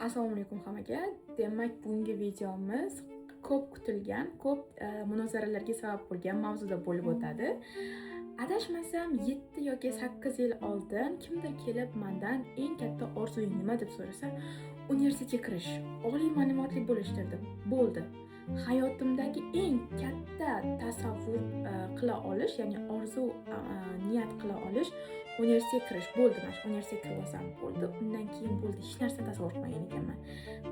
Assalomu alaykum hammaga. Demak, bugungi videomiz ko'p kutilgan, ko'p munozaralarga sabab bo'lgan mavzuda bo'lib o'tadi. Adashmasam, 7 yoki 8 yil oldin kimdir kelib mandan "Eng katta orzuing nima?" deb so'rasa, "Universitetga kirish, oliy ma'lumotli bo'lish" derdim. Bo'ldi. Hayotimdagi eng katta tasavvur qila olish, ya'ni orzu, niyat qila olish universitetga kirish bo'ldi. Mana shu universitetga kirib olsam bo'ldi. Undan keyin bo'ldi, hech narsani tasavvur qilmagan ekanman.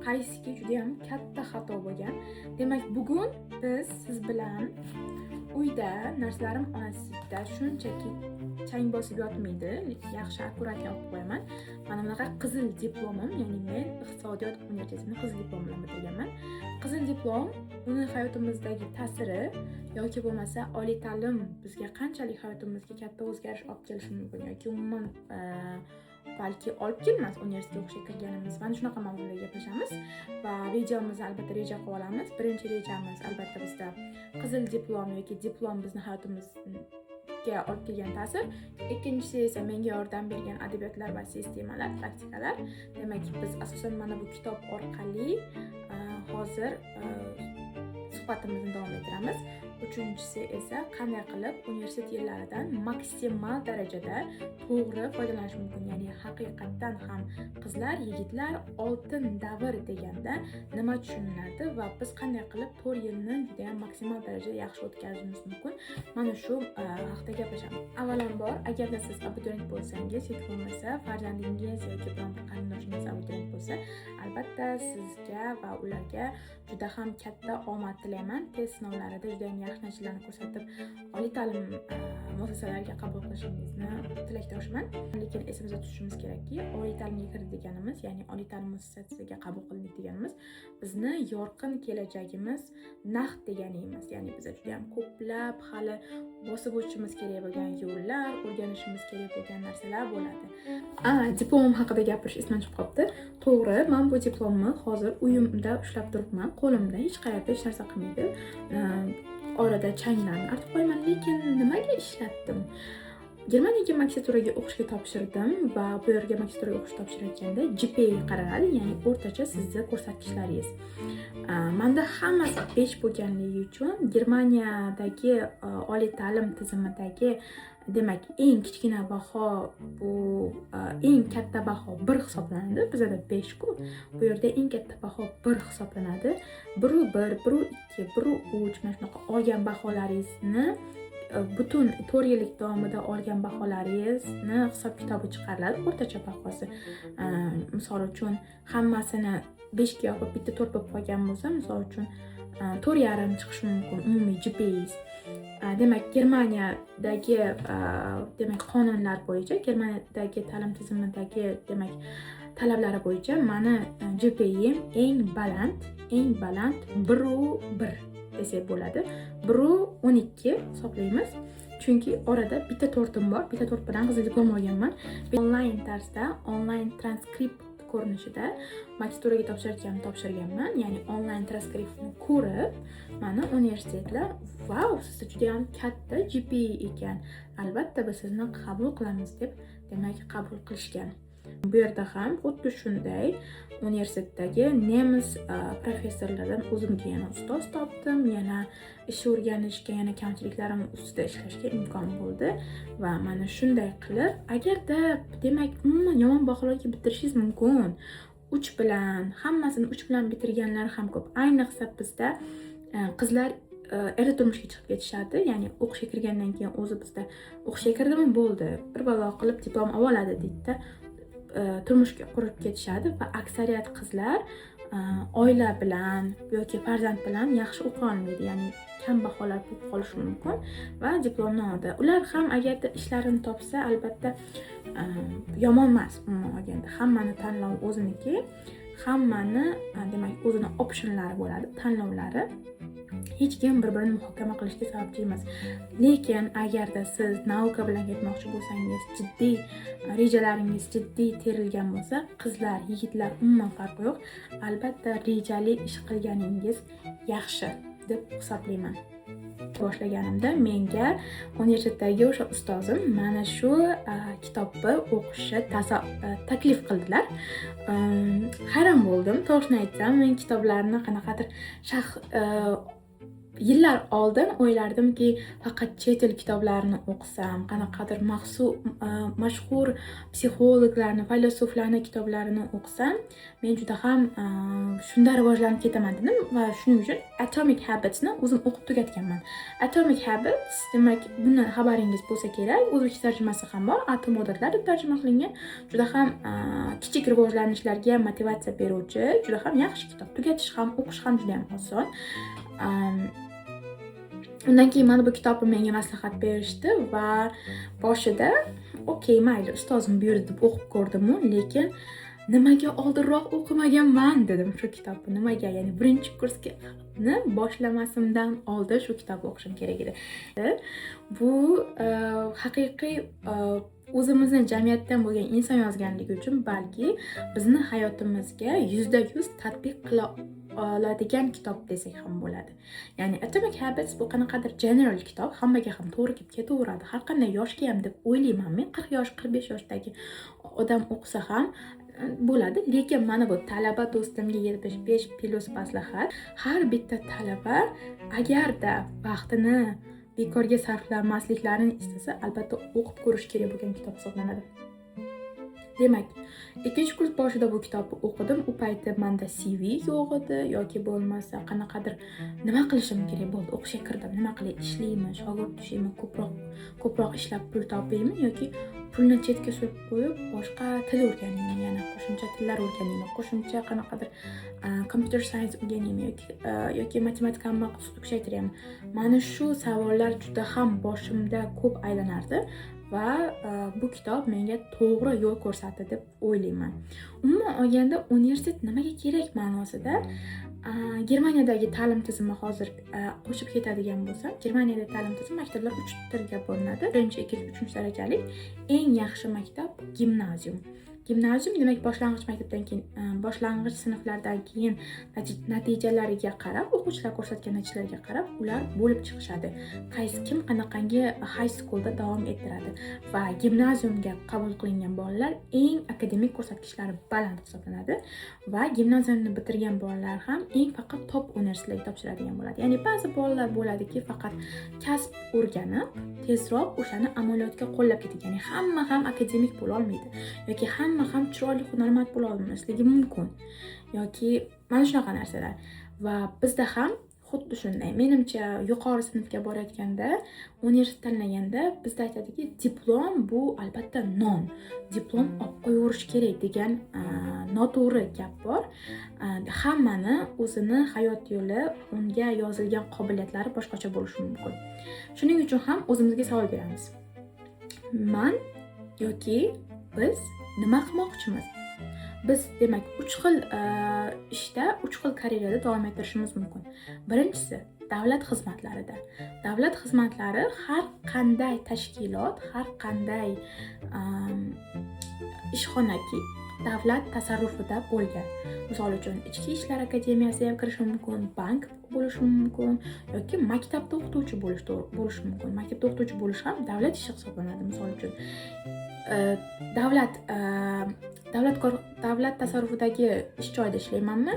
Qaysiki judayam katta xato bo'lgan. Demak, bugun biz siz bilan uyda narsalarim onasida shunchaki chang bosib yotmaydi, yaxshi, аккуратно olib qo'yaman. Mana bunaqa qizil diplomim, ya'ni men iqtisodiyot universitetini qizil diplom bilan bitirganman. Qizil diplom, uni hayotimizdagi ta'siri yoki bo'lmasa oliy ta'lim bizga qanchalik, hayotimizga katta o'zgarish olib kelishi mumkin yoki umuman balki olib kelmas universitetga o'qishga kirganimiz, mana shunaqa mavzuda gaplashamiz va videomizni albatta reja qilib olamiz. Birinchi rejamiz albatta bizda qizil diplom yoki diplom bizni hayotimizga olib kelgan ta'sir, ikkinchisi esa menga yordam bergan adabiyotlar va sistemalar, taktikalar. Demak, biz asosan mana bu kitob orqali hozir suhbatimizni davom ettiramiz. Uchinchisi esa qanday qilib universitet yillaridan maksimal darajada to'g'ri foydalanish mumkin, ya'ni haqiqatdan ham qizlar, yigitlar, oltin davr deganda nima tushuniladi va biz qanday qilib 4 yilni judayam maksimal darajada yaxshi o'tkazishimiz mumkin, mana shu haqida gaplashamiz. Avvalambor, agarda siz abituriyent bo'lsangiz yoki bo'lmasa farzandingiz yoki biron bir qarindoshingiz abituriyent bo'lsa, albatta sizga va ularga juda ham katta omad tilayman. Test sinovlarida juda ham yaxshi natijalarni ko'rsatib, oliy ta'lim muassasalariga qabul qilishingizni tilakdoshman. Lekin esimizda tutishimiz kerakki, oliy ta'limga kirdi deganimiz, ya'ni oliy ta'lim muassasasiga qabul qilindik deganimiz bizni yorqin kelajagimiz naqd degani emas. Ya'ni biza juda ham ko'plab hali bosib o'tishimiz kerak bo'lgan yo'llar, o'rganishimiz kerak bo'lgan narsalar bo'ladi. A, diplomim haqida gapirish esimdan chiqib qolibdi. To'g'ri, man bu diplomni hozir uyimda ushlab turibman, qo'limda, hech qayerda hech narsa qilmaydi. Orada changlarni artib qo'yaman, lekin nimaga ishlatdim? Germaniyaga magistraturaga o'qishga topshirdim va bu yerga magistraturaga o'qishga topshirayotganda GPA qaraladi, ya'ni o'rtacha sizni ko'rsatkichlaringiz. Manda hammasi 5 bo'lganligi uchun Germaniyadagi oliy ta'lim tizimidagi, demak, eng kichkina baho bu eng katta baho 1 hisoblanadi. Bizada 5 ku, bu yerda eng katta baho 1 hisoblanadi. 1,1, 1,2, 1,3, mana shunaqa olgan baholaringizni, butun 4 yillik davomida olgan baholaringizni hisob kitobi chiqariladi, o'rtacha bahosi. Misol uchun, hammasini 5ga yopib, bitta 4 bo'lib qolgan bo'lsa, misol uchun, 4,5 chiqishi mumkin umumiy GPAingiz. Demak, Germaniyadagi demak, qonunlar bo'yicha, Germaniyadagi ta'lim tizimidagi, demak, talablari bo'yicha mani GPAim eng baland 1,1 desak bo'ladi, 1,12 hisoblaymiz, chunki orada bitta 4im bor. Bitta 4 bilan qizil diplom olganman. Onlayn tarzda, onlayn transkript ko'rinishida magistraturaga topshirayotganimda topshirganman. Ya'ni onlayn transkriptni ko'rib, mani universitetlar: "Vau, sizda judayam katta GPA ekan, albatta biz sizni qabul qilamiz", deb, demak, qabul qilishgan. Bu yerda ham xuddi shunday universitetdagi nemis professorlardan o'zimga yana ustoz topdim, yana ish o'rganishga, yana kamchiliklarim ustida ishlashga imkon bo'ldi. Va mana shunday qilib, agarda, demak, umuman yomon baholarga bitirishingiz mumkin, 3 bilan, hammasini 3 bilan bitirganlar ham ko'p. Ayniqsa bizda qizlar erta turmushga chiqib ketishadi, ya'ni o'qishga kirgandan keyin o'zi bizda o'qishga kirdimi, bo'ldi, bir balo qilib diplom olib oladi deydida, turmushga qurib ketishadi va aksariyat qizlar oila bilan yoki farzand bilan yaxshi o'qiy olmaydi, ya'ni kam baholar bo'lib qolishi mumkin va diplomni oladi. Ular ham agarda ishlarini topsa, albatta yomon emas. Umuman olganda, hammani tanlovi o'ziniki, hammani demak, o'zini optionlari bo'ladi, tanlovlari. Hech kim bir birini muhokama qilishga sababchi emas. Lekin agarda siz наука bilan ketmoqchi bo'lsangiz, jiddiy rejalaringiz jiddiy terilgan bo'lsa, qizlar, yigitlar, umuman farqi yo'q, albatta rejali ish qilganingiz yaxshi deb hisoblayman. Boshlaganimda menga universitetdagi o'sha ustozim mana shu kitobni o'qishni taklif qildilar. Hayron bo'ldim, to'g'risini aytsam. Men kitoblarni qanaqadir yillar oldin o'ylardimki, faqat chet el kitoblarini o'qisam, qanaqadir mashhur psixologlarni, faylasuflarni kitoblarini o'qisam, men juda ham shunda rivojlanib ketaman dedim va shuning uchun Atomic Habitsni o'zim o'qib tugatganman. Atomic Habits, demak, bundan xabaringiz bo'lsa kerak, o'zbekcha tarjimasi ham bor, "Atom odatlar" deb tarjima qilingan. Juda ham kichik rivojlanishlarga motivatsiya beruvchi juda ham yaxshi kitob. Tugatish ham, o'qish ham juda ham oson. Undan keyin mana bu kitobni menga maslahat berishdi va boshida "Okey, mayli, ustozim buyurdi" deb o'qib ko'rdimu, lekin "Nimaga oldinroq o'qimaganman?" dedim shu kitobni. Nimaga, ya'ni birinchi kursni boshlamasimdan oldin shu kitobni o'qishim kerak edi. Bu haqiqiy o'zimizni jamiyatdan bo'lgan inson yozganligi uchun balki bizni hayotimizga 100% tatbiq qila oladigan kitob desak ham bo'ladi. Ya'ni Atomic Habits bu qanaqadir general kitob, hammaga ham to'g'ri kelib ketaveradi, har qanday yoshga ham deb o'ylayman men. 40 yosh, 45 yoshdagi odam o'qisa ham bo'ladi. Lekin mana bu talaba do'stimga 75+ maslahat: har bitta talaba agarda vaqtini bekorga sarflamasliklarini istasa, albatta o'qib ko'rish kerak bo'lgan kitob hisoblanadi. Demak, ikkinchi kurs boshida bu kitobni o'qidim. U payti manda CV yo'q edi yoki bo'lmasa qanaqadir nima qilishim kerak bo'ldi. O'qishga kirdim, nima qilay? Ishlaymi, shogird tushaymi, ko'proq ishlab pul topaymi yoki pulni chetga surib qo'yib, boshqa til o'rganaymi, yana qo'shimcha tillar o'rganaymi, qo'shimcha qanaqadir computer science o'rganaymi yoki matematikamni kuchaytiraymi? Mana shu savollar juda ham boshimda ko'p aylanardi va bu kitob menga to'g'ri yo'l ko'rsatdi deb o'ylayman. Umuman olganda, universitet nimaga kerak ma'nosida, Germaniyadagi ta'lim tizimi, hozir qo'shib ketadigan bo'lsam, Germaniyada ta'lim tizimi, maktablar uch tilga bo'linadi: birinchi, ikkinchi, uchinchi darajali. Eng yaxshi maktab Gymnasium. Gymnasium, demak, boshlang'ich maktabdan keyin, boshlang'ich sinflardan keyin natijalariga qarab, o'quvchilar ko'rsatgan natijalarga qarab ular bo'lib chiqishadi, qaysi kim qanaqangi high schoolda davom ettiradi. Va Gymnasiumga qabul qilingan bolalar eng akademik ko'rsatkichlari baland hisoblanadi va Gymnasiumni bitirgan bolalar ham eng faqat top universitetlarga topshiradigan bo'ladi. Ya'ni ba'zi bolalar bo'ladiki, faqat kasb o'rganib, tezroq o'shani amaliyotga qo'llab ketadi. Ya'ni hamma ham akademik bo'lolmaydi yoki hamma ham chiroyli hunarmand bo'la olmasligi mumkin yoki mana shunaqa narsalar. Va bizda ham xuddi shunday, menimcha. Yuqori sinfga borayotganda, universitet tanlaganda bizda aytadiki, diplom bu albatta non, diplom olib qo'yaverish kerak degan noto'g'ri gap bor. Hammani o'zini hayot yo'li, unga yozilgan qobiliyatlari boshqacha bo'lishi mumkin. Shuning uchun ham o'zimizga savol beramiz: man yoki biz nima qilmoqchimiz? Biz, demak, uch xil ishda, uch xil karyerada davom ettirishimiz mumkin. Birinchisi davlat xizmatlarida. Davlat xizmatlari har qanday tashkilot, har qanday ishxonaki davlat tasarrufida bo'lgan. Misol uchun, Ichki ishlar akademiyasi ham kirishi mumkin, bank bo'lishi mumkin yoki maktabda o'qituvchi bo'lishi mumkin. Maktabda o'qituvchi bo'lish ham davlat ishi hisoblanadi. Misol uchun, davlat tasarrufidagi ish joyida ishlaymanmi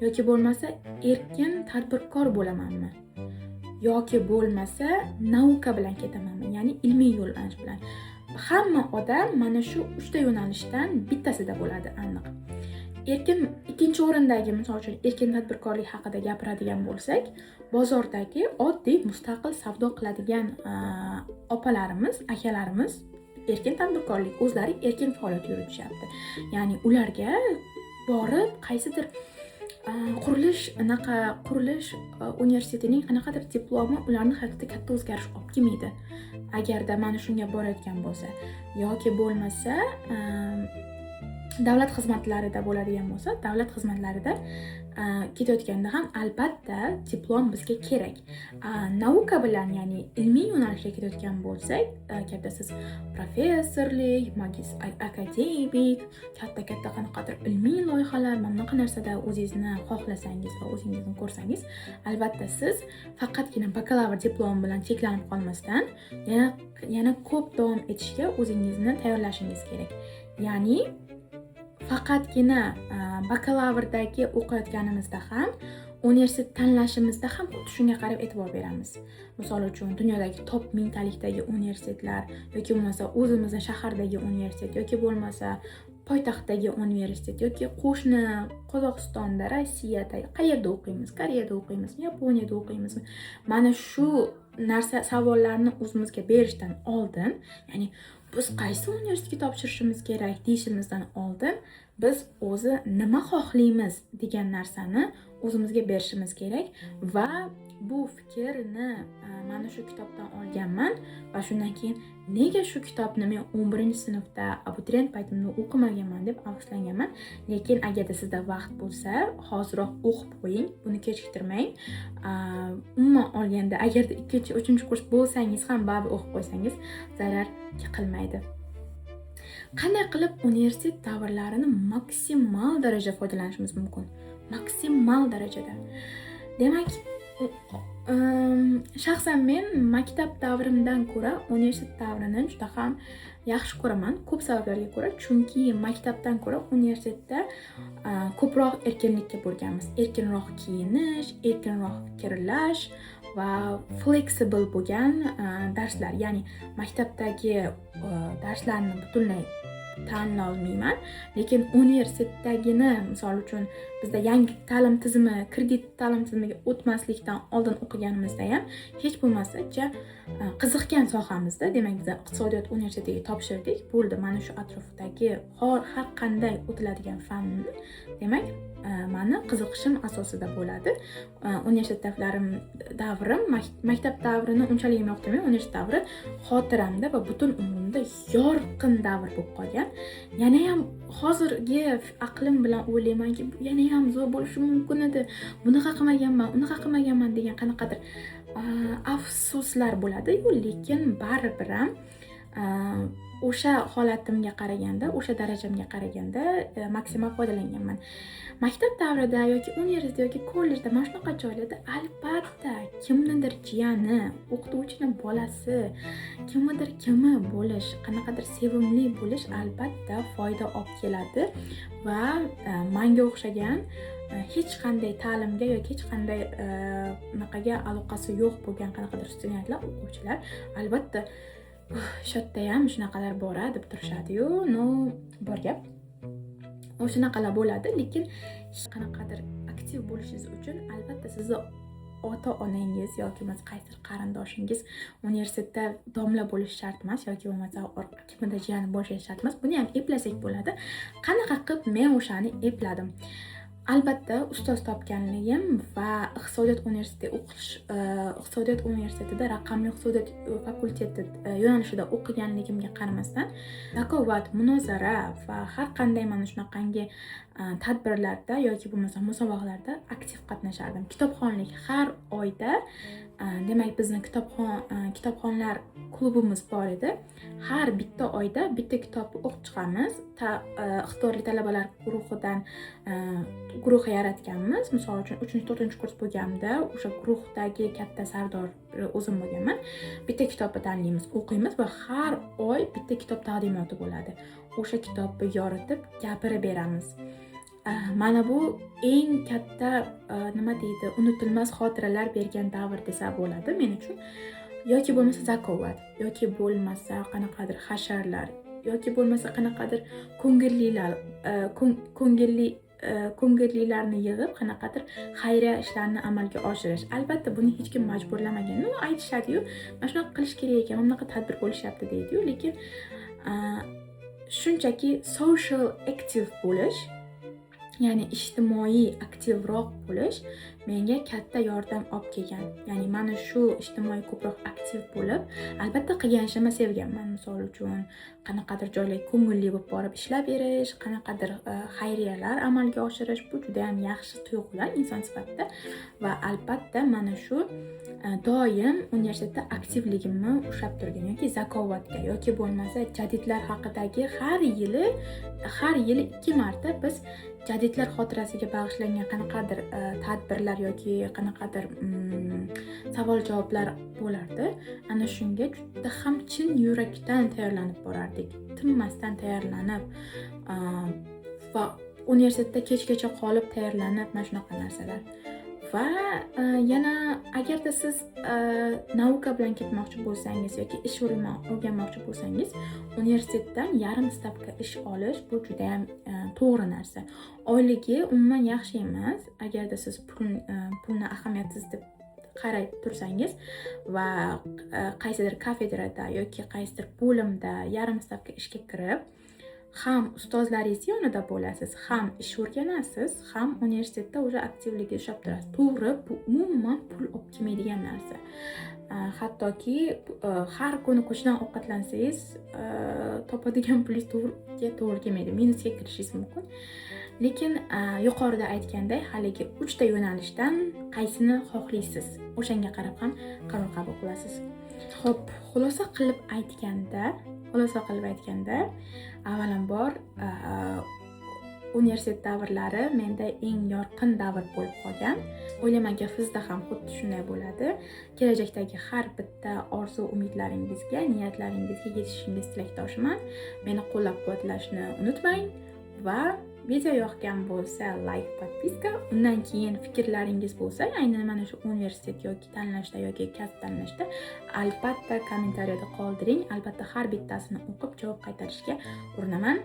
yoki bo'lmasa erkin tadbirkor bo'lamanmi yoki bo'lmasa наука bilan ketamanmi, ya'ni ilmiy yo'nalish bilan. Hamma odam mana shu uchta yo'nalishdan bittasida bo'ladi aniq. Erkin, ikkinchi o'rindagi, misol uchun, erkin tadbirkorlik haqida gapiradigan bo'lsak, bozordagi oddiy mustaqil savdo qiladigan opalarimiz, akalarimiz erkin tadbirkorlik, o'zlari erkin faoliyat yuritishyapti. Ya'ni ularga borib qaysidir qurilish, anaqa qurilish universitetining qanaqadir diplomi ularni hayotida katta o'zgarish olib kelmaydi, agarda mana shunga borayotgan bo'lsa yoki bo'lmasa Davlat xizmatlarida bo'ladigan bo'lsa, davlat xizmatlarida ketayotganda ham albatta diplom bizga kerak. Наука bilan, ya'ni ilmiy yo'nalishda ketayotgan bo'lsak, katta siz professorlik, akademik, katta katta qanaqadir ilmiy loyihalar, mana bunaqa narsada o'zingizni xohlasangiz va o'zingizni ko'rsangiz, albatta siz faqatgina bakalavr diplomi bilan cheklanib qolmasdan, yana ko'p davom etishga o'zingizni tayyorlashingiz kerak. Ya'ni faqatgina bakalavrdagi o'qiyotganimizda ham, universitet tanlashimizda ham xuddi shunga qarab e'tibor beramiz. Misol uchun, dunyodagi top 1000 talikdagi universitetlar yoki bo'lmasa o'zimizni shahardagi universitet yoki bo'lmasa poytaxtdagi universitet yoki qo'shni Qozog'istonda, Rossiyada, qayerda o'qiymiz, Koreyada o'qiymizmi, Yaponiyada o'qiymizmi, mana shu narsa, savollarni o'zimizga berishdan oldin, ya'ni biz qaysi universitetga topshirishimiz kerak deyishimizdan oldin, biz o'zi nima xohlaymiz degan narsani o'zimizga berishimiz kerak. Va bu fikrni mana shu kitobdan olganman va shundan keyin nega shu kitobni men 11-sinfda abituriyent paytimda o'qimaganman deb afsuslanganman. Lekin agarda sizda vaqt bo'lsa, hoziroq o'qib qo'ying, buni kechiktirmang. Umuman olganda, agarda ikkinchi, uchinchi kurs bo'lsangiz ham, baribir o'qib qo'ysangiz zarar qilmaydi. Qanday qilib universitet davrlarini maksimal darajada foydalanishimiz mumkin, maksimal darajada? Demak, shaxsan men maktab davrimdan ko'ra universitet davrini juda ham yaxshi ko'raman ko'p sabablarga ko'ra, chunki maktabdan ko'ra universitetda ko'proq erkinlikka bo'lganmiz: erkinroq kiyinish, erkinroq fikrlash va flexible bo'lgan darslar. Ya'ni maktabdagi darslarni butunlay tanlolmayman, lekin universitetdagini, misol uchun, bizda yangi ta'lim tizimi, kredit ta'lim tizimiga o'tmaslikdan oldin o'qiganimizda ham hech bo'lmasa qiziqqan sohamizda, demak, biz iqtisodiyot universitetiga topshirdik, bo'ldi, mana shu atrofdagi har qanday o'tiladigan fanni, demak, mani qiziqishim asosida bo'ladi. Universitet davrim, maktab davrini unchalik yoqtirmayman, universitet davri xotiramda va butun umrimda yorqin davr bo'lib qolgan. Yanayam hozirgi aqlim bilan o'ylaymanki, bu yanayam zo'r bo'lishi mumkin edi, bunaqa qilmaganman, unaqa qilmaganman degan qanaqadir afsuslar bo'ladiyu, lekin baribir ham o'sha holatimga qaraganda, o'sha darajamga qaraganda maksimal foydalanganman. Maktab davrida yoki universitet yoki kollejda, mana shunaqa joylarda albatta kimnidir jiyani, o'qituvchini bolasi, kimnidir kimi bo'lish, qanaqadir sevimli bo'lish albatta foyda olib keladi va manga o'xshagan hech qanday ta'limga yoki hech qanday unaqaga aloqasi yo'q bo'lgan qanaqadir studentlar, o'quvchilar albatta "Shu yerdayam shunaqalar bor a" deb turishadiyu. Ну, bor gap, o'shanaqalar bo'ladi, lekin qanaqadir aktiv bo'lishingiz uchun albatta sizni ota onangiz yoki bo'lmasa qaysidir qarindoshingiz universitetda domla bo'lishi shart emas yoki bo'lmasa kimnidir jiyani bo'lishi shart emas. Buni ham eplasak bo'ladi. Qanaqa qilib men o'shani epladim? Albatta, ustoz topganligim va iqtisodiyot universiteti o'qish, iqtisodiyot universitetida raqamli iqtisodiyot fakulteti yo'nalishida o'qiganligimga qaramasdan, zakovat, munozara va har qanday mana shunaqangi tadbirlarda yoki bo'lmasa musobaqalarda aktiv qatnashardim. Kitobxonlik har oyda, demak, bizni kitobxonlar klubimiz bor edi. Har bitta oyda bitta kitobni o'qib chiqamiz. Iqtidorli talabalar guruhidan guruh yaratganmiz. Misol uchun, uchinchi, to'rtinchi kurs bo'lganimda o'sha guruhdagi katta sardor o'zim bo'lganman. Bitta kitobni tanlaymiz, o'qiymiz va har oy bitta kitob taqdimoti bo'ladi, o'sha kitobni yoritib gapirib beramiz. Mana bu eng katta, nima deydi, unutilmas xotiralar bergan davr desa bo'ladi men uchun. Yoki bo'lmasa zakovat, yoki bo'lmasa qanaqadir hasharlar, yoki bo'lmasa qanaqadir ko'ngillilar, ko'ngillilarni yig'ib, qanaqadir xayriya ishlarni amalga oshirish. Albatta, buni hech kim majburlamagan. Ну, aytishadiyu, mana shunaqa qilish kerak ekan, mana bunaqa tadbir bo'lishyapti deydiyu, lekin shunchaki social active bo'lish. Ya'ni ijtimoiy aktivroq bo'lish menga katta yordam olib kelgan. Ya'ni mana shu ijtimoiy ko'proq aktiv bo'lib, albatta, qilgan ishimni sevganman. Misol uchun, qanaqadir joylarga ko'ngilli bo'lib borib ishlab berish, qanaqadir xayriyalar amalga oshirish, bu judayam yaxshi tuyg'ular inson sifatida. Va albatta, mana shu doim universitetda aktivligimni ushlab turgan yoki zakovatga, yoki bo'lmasa jadidlar haqidagi har yili ikki marta biz jadidlar xotirasiga bag'ishlangan qanaqadir tadbirlar yoki qanaqadir savol javoblar bo'lardi. Ana shunga juda ham chin yurakdan tayyorlanib borardik, tinmasdan tayyorlanib va universitetda kechgacha qolib tayyorlanib, mana shunaqa narsalar. Va yana agarda siz наука bilan ketmoqchi bo'lsangiz yoki ish o'rganmoqchi bo'lsangiz, universitetdan yarim stavka ish olish, bu judayam to'g'ri narsa. Oyligi umuman yaxshi emas. Agarda siz pulni ahamiyatsiz deb qarab tursangiz va qaysidir kafedrada yoki qaysidir bo'limda yarim stavka ishga kirib, ham ustozlaringiz yonida bo'lasiz, ham ish o'rganasiz, ham universitetda уже aktivlikni ushlab turasiz. To'g'ri, bu umuman pul olib kelmaydigan narsa. Hattoki har kuni ko'chadan ovqatlansangiz, topadigan pulingiz to'g'riga to'g'ri kelmaydi, minusga kirishingiz mumkin. Lekin yuqorida aytganday, haligi uchta yo'nalishdan qaysini xohlaysiz, o'shanga qarab ham qaror qabul qilasiz. Ho'p, xulosa qilib aytganda, avvalambor, universitet davrlari menda eng yorqin davr bo'lib qolgan. O'ylaymanki, sizda ham xuddi shunday bo'ladi. Kelajakdagi har bitta orzu umidlaringizga, niyatlaringizga yetishingiz tilakdoshiman. Meni qo'llab quvvatlashni unutmang va video yoqgan bo'lsa, layk, подписка. Undan keyin fikrlaringiz bo'lsa, aynan mana shu universitet yoki tanlashda yoki kasb tanlashda, albatta, kommentariyada qoldiring. Albatta, har bittasini o'qib, javob qaytarishga urinaman.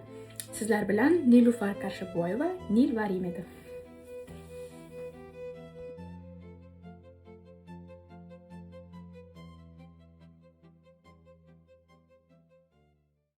Sizlar bilan Nilufar Karshiboyeva, Nil Varimedov.